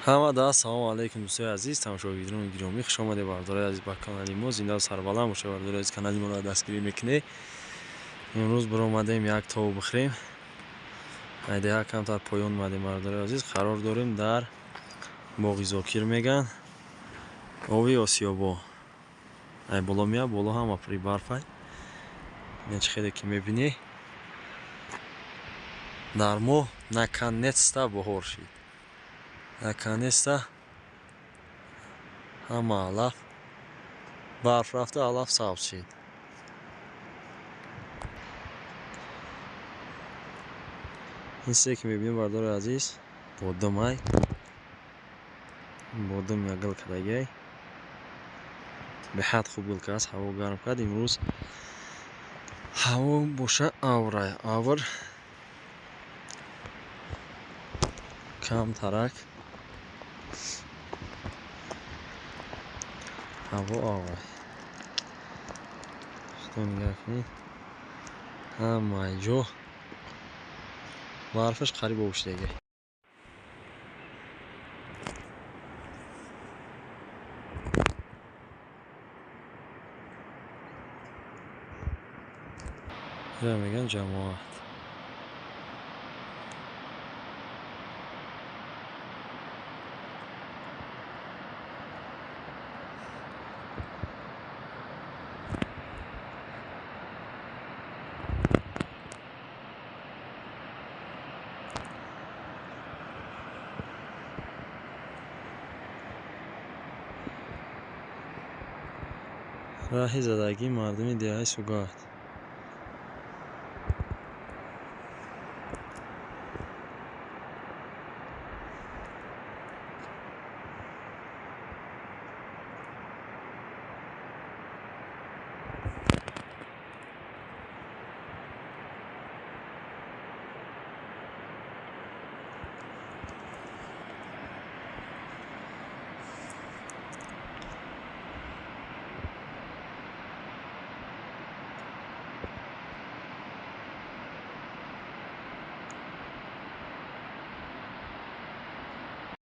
Ҳамада ассалому алайкум дӯстои азиз, тамошобинони гиромӣ, хуш омадед бардораи азиз ба канали мо. Зинда ва сарбаланд бошед бардораи азиз, канали моро дастгирӣ мекунед. Имрӯз баромадем як тов бихӯрем. Айдеҳа камтар поён омадем бардораи азиз. Қарор дорем дар боғи Зокир меган, ови Осиёбо. Ай боло меяд, боло ҳама пури барфай. Ин чӣ хеле ки мебинӣ, дар моҳ наконец-то баҳор шид. Наконец-то ҳама алаф барф рафта, алаф сабз шид. Ин чизе ки мебинем бардори азиз, бодомай, бодом як гул кардагиай, беҳад хуб гул кардааст. Ҳаво гарм кард имрӯз, ҳаво боша аврай, авр камтарак ҳаво аврай. Худо нигаҳ кунед, ҳамаи ҷо барфаш қариб об шудагиай. Ира мегӯянд ҷамоат. Раҳи задагии мардуми деҳаи Сугат.